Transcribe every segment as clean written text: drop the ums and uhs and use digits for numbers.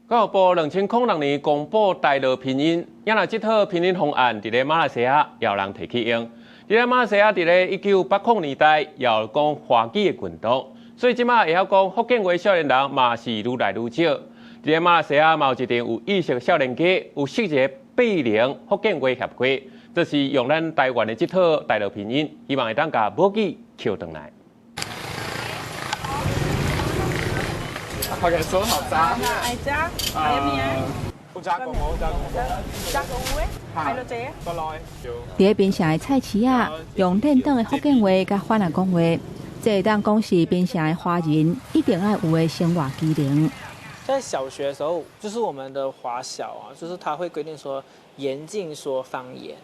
教育部2006年公布台羅拼音，也若這套拼音方案，佇咧馬來西亞也有人提去用。佇咧馬來西亞，佇咧1980年代也有講華語的運動，所以這馬會曉講福建話少年人嘛是愈來愈少。佇咧馬來西亞嘛有一陣有意識少年家有設一个貝寧福建話協會，這是用咱台灣的這套台羅拼音，希望會當共母語抾轉來。好嘅，手好髒。愛食，愛咩啊？加工，加工，加工的，愛落濟。佇咧檳城的菜市仔，用練轉的福建話佮番仔講話，這會當講是檳城的華人一定愛有的生活技能。在小學的時候，就是我們的華小啊，就是他會規定說嚴禁說方言，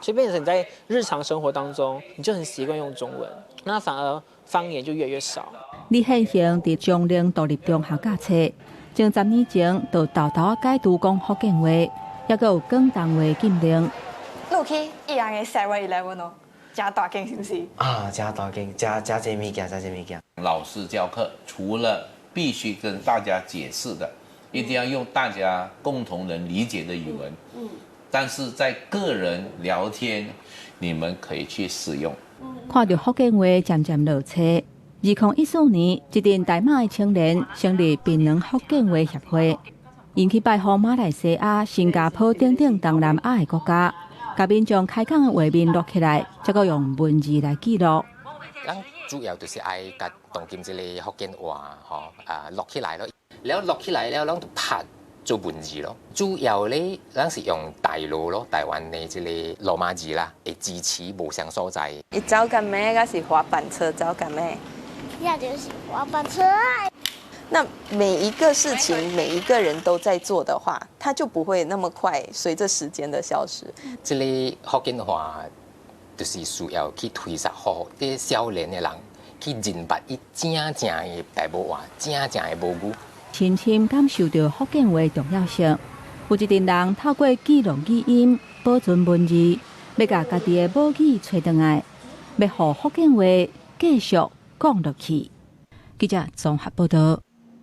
所以變成你在日常生活當中，你就很習慣用中文，那反而方言就越來越少。李憲雄佇樟鈴獨立中學教冊，從10年前就沓沓仔改拄講福建話，猶閣有廣東話禁令。你有去義安的 Seven Eleven 哦，誠大間是毋是？啊，誠大間，誠誠濟物件，誠濟物件。老師教課，除了必須跟大家解釋的，一定要用大家共同能理解的語文。但是在個人聊天，你們可以去使用。看著福建話漸漸落冊。2014年，一陣大馬的青年成立檳榔福建話協會，𪜶去拜訪馬來西亞、新加坡等等東南亞的國家，共民眾開講的畫面錄起來，才閣用文字來記錄。咱主要就是愛共當今這個福建話，吼啊錄起來咯，了錄起來了，咱就拍做文字咯。主要咧，咱是用台羅咯，台灣的這個羅馬字啦，會支持無相所在。伊走干咩？抑是滑板車走干咩？也就是滑板車。那每一個事情，每一個人都在做的話，它就不會那麼快隨着時間的消失。這個福建話就是需要去推捒，予這少年的人去認捌伊正正的大埔話，正正的母語。深深感受著福建話重要性。有一陣人透過記錄語音、保存文字，欲共家己的母語揣轉來，欲予福建話繼續講落去。記者綜合報道。